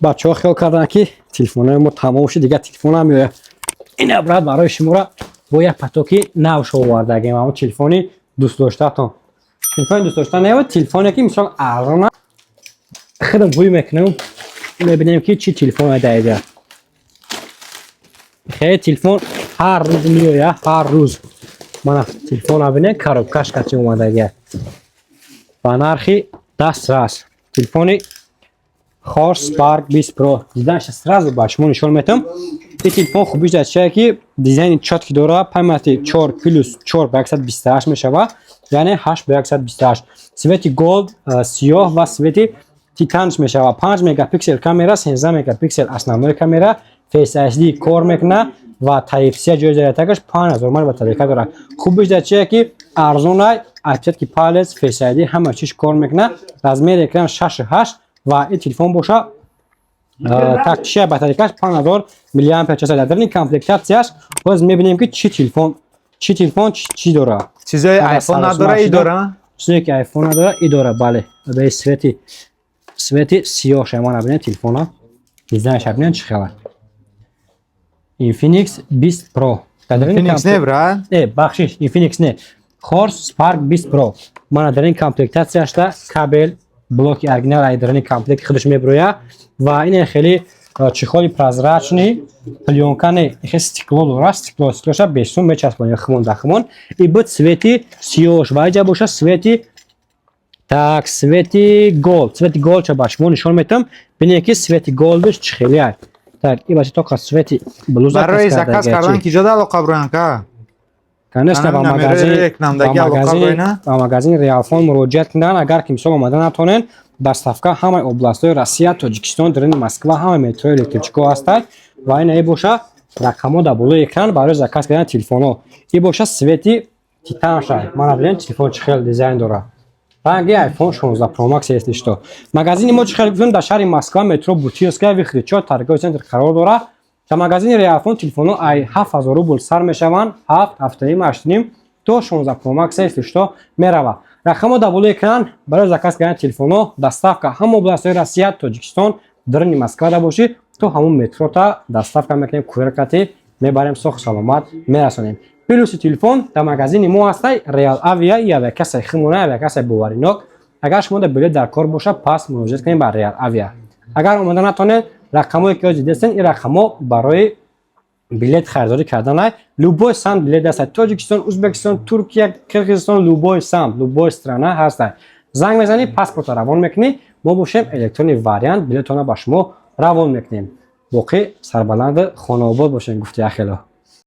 Бачаҳо хиёл карданд, ки телефонҳои мо тамом шуд, дигар телефон ҳам меояд. Ина, брат, барои шуморо бо як потоки нав овардагем. Ҳамон телефони дӯстдоштатон, телефони дӯстдошта не, телефоне, ки мисол арзона. Худам ҳуй мекунам, мебинем, ки чӣ телефон даида. Хеле телефон ҳар рӯз меояд, ҳар рӯз. Мана телефон, бинед, коробкаш качи омадагия, ба нархи дастрас. Телефони Hot Spark 20 Pro диданша сразу ба шумо нишон метам. Ин телефон хубиш дар чие, ки дизайни чёткий дора, памяти 4 плюс 4 ба 128 мешава, яъне 8 ба 128. Цвети gold, сиёҳ ва цвети титанш мешава. 5 мегапиксел камера, 13 мегапиксел основной камера, Face ID кор мекуна ва Type-C ҷои зарядкаш, 5000 мАh батарейка дорад. Хубиш дар чие, ки арзонай, отпечатки палец, Face ID, ҳама чиз кор мекуна. Размери экран 6,8 ва ин телефон боша так чия, батарейкаш 5000 миллиампер часа. Дар дарини комплектатсияш боз мебинем, ки чӣ телефон чӣ дора. Чизои iPhone надора, и дора. Чизое ки iPhone надора, и дора, бале. Ба цвети сиёҳ. Мана, бинед телефона, дизайнша бинед, чӣ хела. Infinix 20 Pro. Infinix не, брат. Э, бахшиш, Infinix не. Hot Spark 20 Pro. Мана, дар ин комплектатсияшда кабел, блоки оригинал ай дар ин комплект худаш меброя ва ин хеле чехоли прозрачный, плёнка не, хеле стекло дора, стекло, стеклоша бесум мечаспонем хумон да хумон. И буд цвети сиёҳш ва иҷа боша цвети, так, цвети gold. Цвети gold ча ба шумо нишон метам. Бинед, ки цвети goldш чӣ хеле ай. Так, и бача тоқа цвети блуза. Барои заказ кардан ки ҷода алоқа броян ка? Конечно, ба магазини Реалфон муроҷиат кунанд. Агар ки мисол омада натонен, доставка ҳамаи областҳои Россия, Тоҷикистон, дарини Москва, ҳамаи метрои электричко ҳастад. Ва ина боша рақамҳо дар болои экран барои заказ кардани телефонҳо. И боша цвети титанша. Мана, бинед, телефон чӣ хел дизайн дорад, ранги iPhone 16 Pro Max, если что. Магазини мо, чӣ хел гуфтем, дар шаҳри Москва, метро Бутырская, выход 4, торговый центр қарор дорад. Дар магазини Реалфон телефонҳо ай 7000 рубл сар мешаванд, 7, 7,5, 8,5 то 16 Pro Max, если что, мерава. Рақамҳо дар болои экран барои заказ кардани телефонҳо. Доставка ҳама областҳои Россия, Тоҷикистон, даруни Москва бошӣ, то ҳамон метрота доставка мекунем, курьер кати мебарем, соху саломат мерасонем. Плюси телефон дар магазини мо ҳастай Реал Авиа и авиакассаи химона, авиакассаи боваринок. Агар шумо дар билет дар кор боша, пас муроҷиат кунед ба Реал Авиа. Агар омода натонед, рақамҳое ки ҳозир дидастен, ин рақамҳо барои билет харидорӣ карданай. Любой самт билет ҳастад: Тоҷикистон, Узбекистон, Туркия, Қирғизистон, любой самт, любой страна ҳастад. Занг мезанӣ, паспорта равон мекунӣ, мо бошем, электронный вариант билетона ба шумо равон мекунем. Боқӣ сарбаланду хонаобод бошем, гуфти яхело.